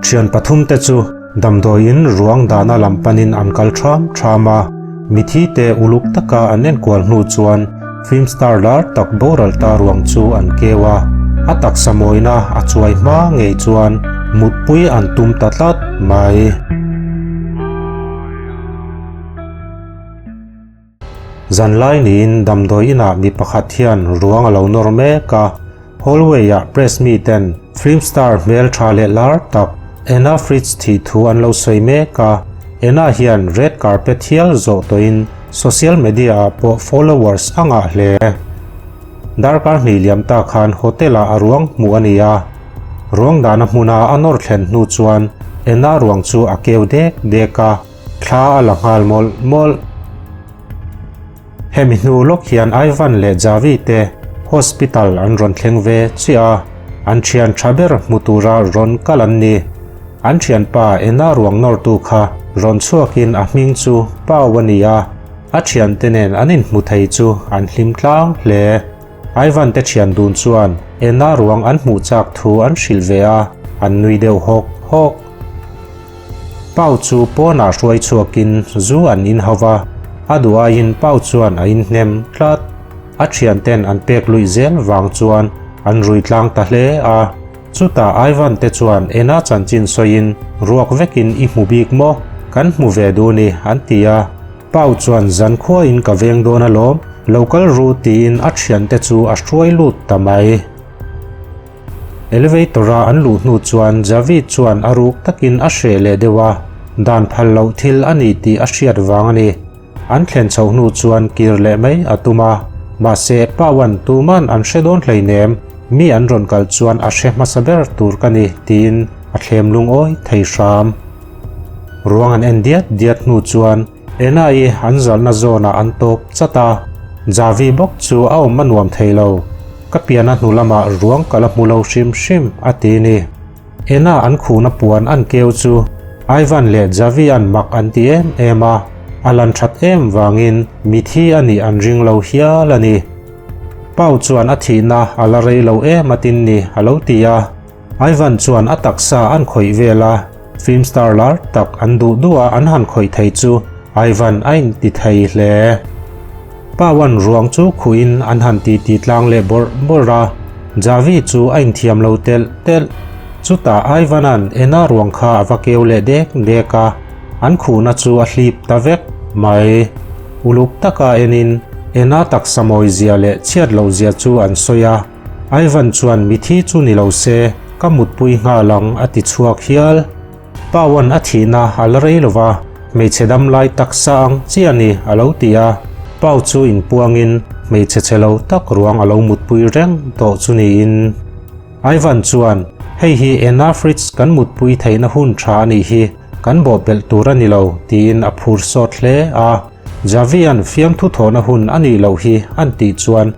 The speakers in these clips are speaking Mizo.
Thian pathumte chu damdawiin ruang dahna lam panin an kal ṭham ṭham a, mithi te uluk taka an enkual hnu chuan film star lar tak boral ta ruang chu an keu a, a taksa mawina a chuai hma ngei chuan mutpui an tum ta tlat mai. Zanlai niin damdawi inah mi pakhat hian ruang a lo nawr mek a, hallway ah press mi ten film star hmel tha leh lar tak Anna Fritz thih thu an lo sawi mek a, Anna hian red carpet hial zawh tawhin social media ah pawh followers a ngah hle. Darkar hnih liam ta khan hotel ah a ruang hmuh a ni a, ruang dahna hmuna a nawr thlen hnu chuan Anna ruang chu a keu dek dek a. Thla a la nghal mawlh mawlh. Hemi hnu lawk hian Ivan leh Javi te hospital an rawn thleng ve chiah a, an thian tha ber hmu tura rawn kal an ni. An thianpa Ena ruang nawrtu kha rawn chhuakin a hming chu Pau a ni a, a thiante nen an inhmu thei chu an hlim tlang hle. Ivan te thian dun chuan Ena ruang an hmuh chak thu an hrilh ve a, an nui deuh hawk hawk. Pau chu pawnah hruai chhuakin zu an in ho va, a duh aiin Pau chuan a inhnem tlat. A thianten an pek luih zel vang chuan an rui tlang ta hle a. Chutah Ivan te chuan Ena chanchin sawiin ruak vekin i hmu bik maw? Kan hmu ve duh ni an ti a. Pau chuan zankhuain ka veng dawn alawm, lo kal ru tiin a thiante chu a hruai lut ta mai. Elevator-a an luh hnu chuan Javid chuan a ruk takin a hreh leh deuh a, dan phal loh thil a ni tih a hriat vang a ni. An thlen chhoh hnu chuan kir leh mai a tum a, mahse Pawan tuman an hre dawn hleinem, mi an rawn kal chuan a hre hmasa ber tur ka ni tiin a thlem lungawi thei hram. Ruang an en diat diat hnu chuan Ena-i an zalhna zawnah an tawp chat a, Javi bawk chu a awm a nuam thei lo. Ka piana hnu lamah ruang ka la hmu lo hrim hrim, a ti ni. Ena an khuhna puan an keu chu Ivan leh Javi an mak an ti em em a, a lan that em vangin mithi a nih an ring lo hial a ni. Pau chuan a thihna a la rei lo em atin ni, a lo ti a. Ivan chuan a taksa an khawih vel a, film star lar tak an duh duh a an han khawih thei chu Ivan a inti thei hle. Pawan ruang chu khuhin an han titi tlang leh bawrh bawrh a, Javi chu a inthiam lo telh telh. Chutah Ivan-a'n Ena ruang kha a va keu leh dek dek a, an khuhna chu a hlip ta vek mai. Uluk taka enin Ena taksa mawizia leh chhiat lohzia chu an sawi a. Ivan chuan mithi chu ni lo se ka mutpui nghal ang a ti chhuak hial. Pawan a thihna a la rei lo va, hmeichhe dam lai taksa ang chiah a ni a lo ti a. Pau chu inpuangin hmeichhe chhe lo tak ruang a lo mutpui reng tawh chu niin. Ivan chuan, Hei hi Ena Fritz kan mutpui theihna hun tha a nih hi, kan bawhpelh tur a ni lo tiin a phur sawt hle a. Javi-a'n fiamthu thawhna hun a nih loh hi an tih chuan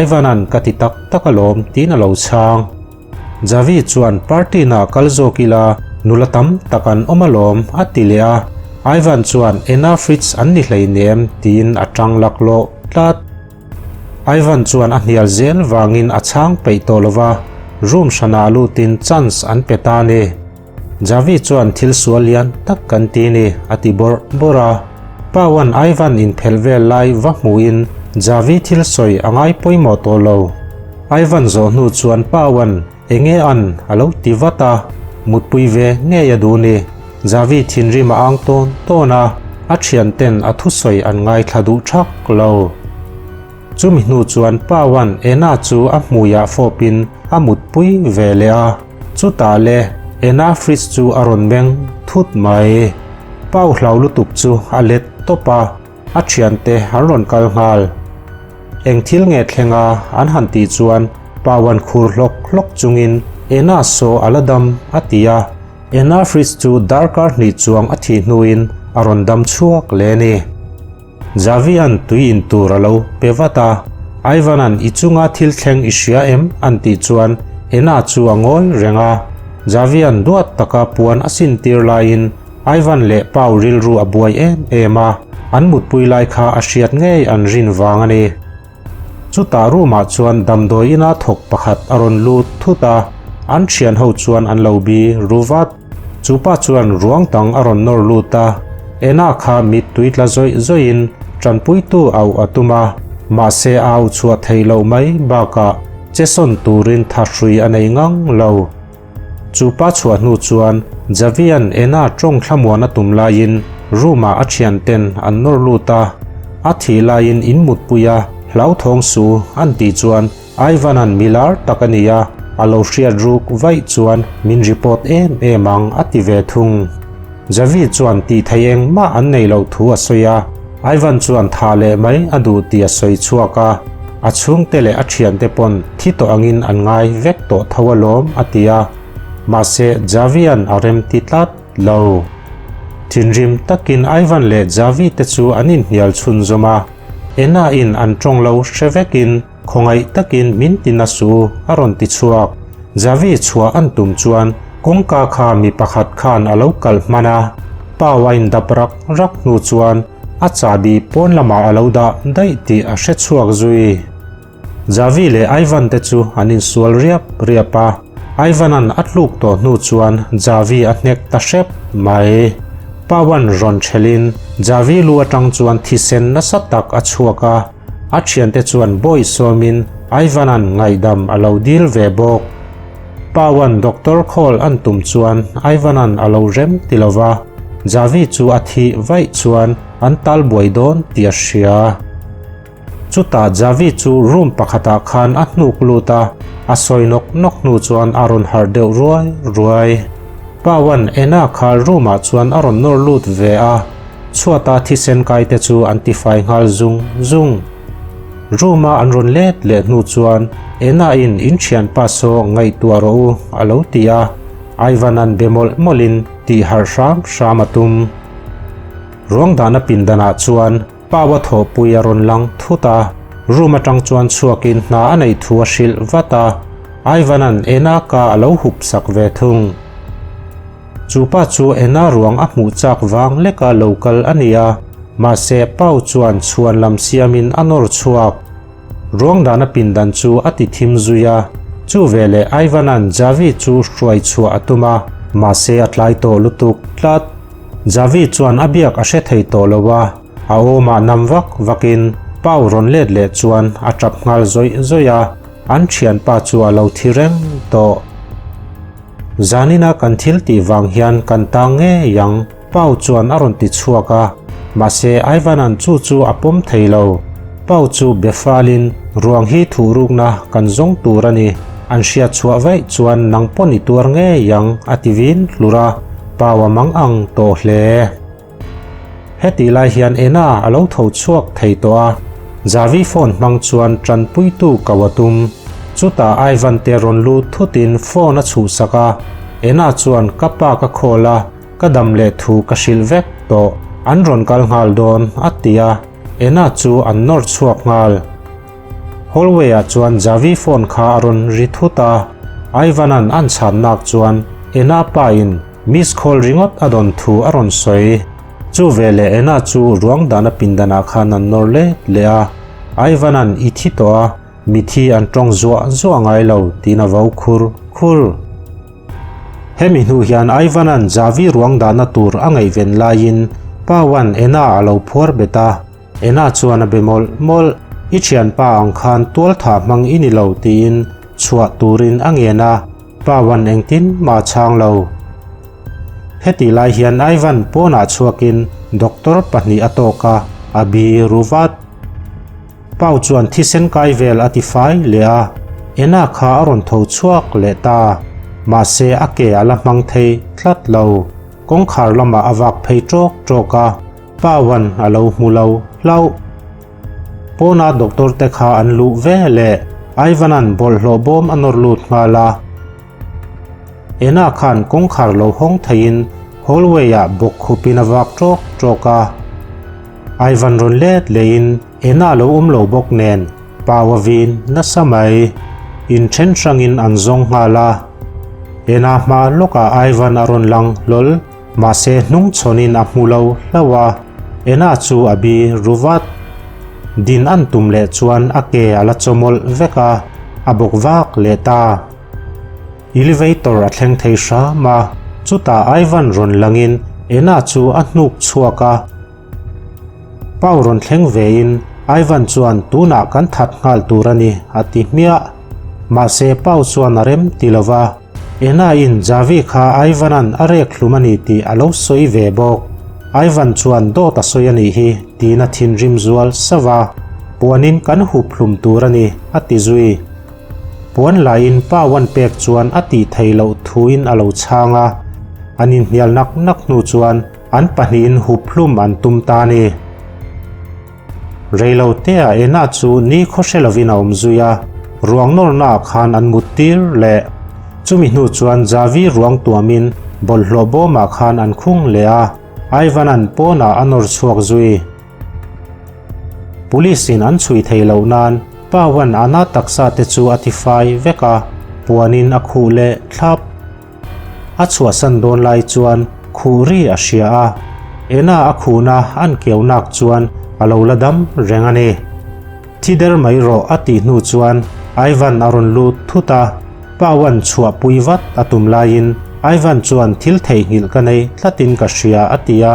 Ivan-a'n ka ti tak tak alawm tiin a lo chhang. Javi chuan party nah kal zawk ila nula tam tak an awm alawm a ti leh a, Ivan chuan Ena Fritz an ni hleinem tiin a tang laklawh tlat. Ivan chuan a hnial zel vangin a chhang peih tawh lova, room hranah lutin chance an pe ta a ni. Javi chuan thil sual lian tak kan ti ni a ti bawrh bawrh a. Pawan Ivan inphelh vel lai va hmuhin Javi thil sawi a ngai pawimawh tawh lo. Ivan zawh hnu chuan Pawan enge an a lo ti vat a, mutpui ve ngei a duh ni. Javi thinrim a ang tawn tawn a, a thianten a thusawi an ngaithla duh thak lo. Chumi hnu chuan Pawan Ena chu a hmuiah fawpin a mutpui ve leh a. Chutah le Ena fridge chu a rawn meng thut mai. Pau hlau lutuk chu a let tawp a, a thiante an rawn kal nghal. Eng thil nge thleng a an han tih chuan Pawan khur hlawk hlawk chungin Ena saw a la dam a ti a. Ena fridge chu darkar hnih chuang a thih hnuin a rawn dam chhuak leh a ni. Javi-a'n tui in tur a lo pe vat a, Ivan-a'n i chunga thil thleng i hria em? an tih chuan Ena chu a ngawi reng a. Javi-a'n duat taka puan a sin tir laiin Ivan leh Pau rilru a buai em em a, an mutpui lai kha a hriat ngei an rin vang a ni. Chutah room ah chuan damdawi ina thawk pakhat a rawn lut thut a, an thian ho chuan an lo bi ru vat. Chu pa chuan ruang dang a rawn nawr lut a, Ena kha mittui tla zawih zawihin tanpuitu auh a tum a, mahse a auh chhuah theih loh mai bakah che sawn turin thahrui a nei ngang lo. Chu pa chhuah hnu chuan Javian Ena tawng thlamuan a tum laiin room ah a thian ten an nawr lut a, a thih laiin in mutpui a hlauthawng su an tih chuan Ivan-a'n mi lar tak a ni a, a lo hriat ruk vaih chuan min report em em ang a ti ve thung. Javi chuan tih theih engmah an nei loh thu a sawi a, Ivan chuan thah leh mai a duh tih a sawi chhuak a, a chhungte leh a thiante pawn thi tawh angin an ngai vek tawh tho alawm a ti a, mahse Javi-a'n a remti tlat lo. Thinrim takin Ivan leh Javi te chu an inhnial chhunzawm a, Ena-in an tawng lo hre vekin Khawngaih takin min ti na su, a rawn ti chhuak. Javi chhuah an tum chuan kawngka kha mi pakhat khan a lo kal hman a, Pau a indap rak rak hnu chuan a chahbi pawn lamah a lo dah daih tih a hre chhuak zui. Javi leh Ivan te chu an insual riap riap a, Ivan-a'n a tluk tawh hnu chuan Javi a hnek ta hrep mai. Pau-a'n rawn thelhin Javi lu atang chuan thisen nasa tak a chhuak a, A thiante chuan bawi sawmin Ivan-a'n ngaihdam a lo dil ve bawk. Pau-a'n doctor call an tum chuan Ivan-a'n a lo rem ti lo va, Javi chu a thih vaih chuan an tal buai dawn tih a hria. Chutah Javi chu room pakhatah khan a hnuk lut a, a sawi nawk nawk hnu chuan a rawn harh deuh ruai ruai. Pau-a'n Ena kha room-ah chuan a rawn nawr lut ve a. Chhuata thisen kai te chu an tifai nghal zung zung. Room a an rawn let leh hnu chuan Ena in in thianpa saw ngaihtuah rawh u a lo ti a, Ivan an be mawlh mawlhin tih harh hram hram a tum. Ruang dahna pindanah chuan Pau a thawhpui a rawn lang thut a, room atang chuan chhuakin hna a neih thu a hrilh vat a, Ivan an Ena ka a lo hup sak ve thung. Chu pa chu Ena ruang a hmuh chak vang leka lo kal a ni a, mahse Pau chuan chhuan lam siamin a nawr chhuak. Ruang dahna pindan chu a ti thim zui a, chu veleh Ivan-a'n Javi chu hruai chhuah a tum a, mahse a tlai tawh lutuk tlat. Javi chuan a biak a hre thei tawh lo a, a awmah nam vak vakin Pau rawn let leh chuan a tap nghal zawih zawih a, an thianpa chu a lo thi reng tawh. Zanina kan thil tih vang hian kan tang ngei ang, Pau chuan a rawn ti chhuak a, mahse Ivan-a'n chu chu a pawm thei lo. Pau chu be falin, Ruang hi thuhrukna kan zawng tur a ni, an hriat chhuah vaih chuan nang pawn i tuar ngei ang, a ti vin hlur a, Pau a mang ang tawh hle. Hetih lai hian Ena a lo tho chhuak thei tawh a, Javi phone hmang chuan tanpuitu ko a tum. Chutah Ivan te rawn lut thutin phone a chhuhsak a, Ena chuan ka pa ka call a, ka dam leh thu ka hrilh vek tawh, an rawn kal nghal dawn a ti a, Ena chu an nawr chhuak nghal. Hallway ah chuan Javi phone kha a rawn ri thut a, Ivan-a'n an chhannak chuan Ena pa in Miss call ringawt a dawn thu a rawn sawi. Chu veleh Ena chu ruang dahna pindanah khan an nawr let leh a, Ivan-a'n i thi tawh a, mithi an tawng zuah zuah ngai lo tiin a vo khur khur. Hemi hnu hian Ivan-a'n Javi ruang dahna tur a ngaihven laiin Pau-a'n Ena a lo phuar bet a, Ena chuan a be mawlh mawlh, I thianpa ang khan tualthah hmang i ni lo tiin chhuah turin a ngen a, Pawan engtin mah a chhang lo. Hetih lai hian Ivan pawnah chhuakin doctor pahnih a tawk a, a bi ru vat. Pau chuan thisen kai vel a ti fai leh a, Ena kha a rawn tho chhuak leh ta. Mahse a ke a la hmang thei tlat lo. Kawngkhar lamah a vak phei ṭawk ṭawk a, Pawan a lo hmu lo hlauh. Pawna doctor te kha an luh ve leh Ivan-a'n bawlhhlawh bawm a nawr lut nghal a. Ena khan kawngkhar lo hawng theiin hallway-ah bawk khupin a vak ṭawk ṭawk a. Ivan rawn let lehin Ena lo awm lo bawk nen Pau a vin nasa mai. Inṭhen hrangin an zawng nghal a. Ena hma lawkah Ivan a rawn lang hlawl. Mahse hnung chhawnin a hmu lo hlauh a, Ena chu a bi ru vat. Din an tum leh chuan a ke a la chawmawlh vek a, a bawk vak leh ta. Elevator a thleng thei hram a, chutah Ivan rawn langin Ena chu a hnuk chhuak a. Pau rawn thleng vein Ivan chuan tunah kan that nghal tur a ni a ti hmiah. Mahse Pau chuan a rem ti lo va, Ena-in Javi kha Ivan-a'n a rek hlum a ni tih a lo sawi ve bawk. Ivan chuan dawt a sawi a nih hi tiin a thinrim zual sauh a, Puanin kan hup hlum tur a ni a ti zui. Puan laiin Pau-a'n pek chuan a tih theih loh thuin a lo chhang a, an inhnial nak nak hnu chuan An pahnihin hup hlum an tum ta a ni. Reilotea Ena chu ni khaw hre lovin a awm zui a, ruang nawrnaah khan an mut tir leh. Chumi hnu chuan Javi ruang tuamin bawlhhlawh bawmah khan an khung leh a, Ivan-a'n pawnah a nawr chhuak zui. Police-in an chhui thei loh nan Pau-a'n Ana taksa te chu a tifai vek a, puanin a khuh leh thlap. A chhuahsan dawn lai chuan khuh ri a hria a, ena a khuhna an keu nak chuan a lo la dam reng a ni. Thi der mai rawh a tih hnu chuan Ivan a rawn lut thut a, Pau-a'n chhuahpui vat a tum laiin Ivan chuan thil theihnghilh ka nei tlatin ka hria a ti a,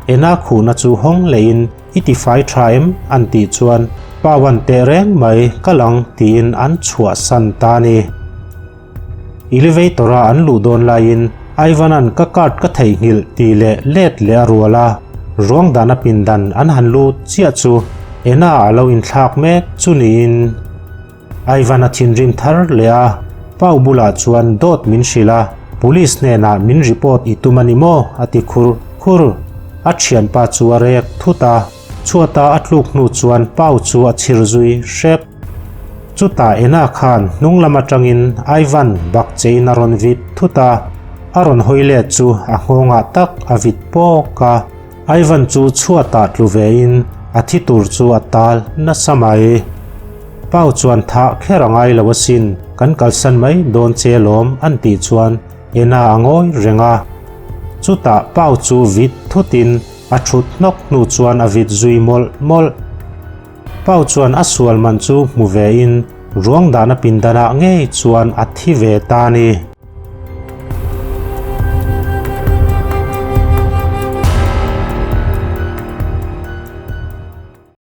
ena khuhna chu hawng lehin i tifai tha em an tih chuan Pau-a'n teh reng mai ka lang tiin an chhuahsan ta a ni. Elevator-a an luh dawn laiin Ivan-a'n ka card ka theihnghilh tih leh let leh a rual a, ruang dana pindan an han lut chiah chu Ena a lo inthlak mek chu niin Ivan a thinrim thar leh a, Pau bulah chuan dawt min hrilh a, Police hnenah min report i tum a ni maw? a ti khur khur. A thianpa chu a rek thut a, chhuata a tluk hnu chuan Pau chu a chhir zui hrep. Chutah Ena khan hnung lam atangin Ivan bak chein a rawn vit thut a, a rawn hawi let chu a nghawngah tak a vit pawk a, Ivan chu chhuatah tlu vein a thi tur chu a tal nasa mai. Pau chuan thah kher a ngai lo asin, kan kalsan mai dawn che lawm an tih chuan Ena a ngawi reng a. Chutah Pau chu vit thutin a thut hnawk hnu chuan a vit zui mawlh mawlh. Pau chuan a sual man chu hmu ve in ruang dahna pindanah ngei chuan a thi ve ta a ni.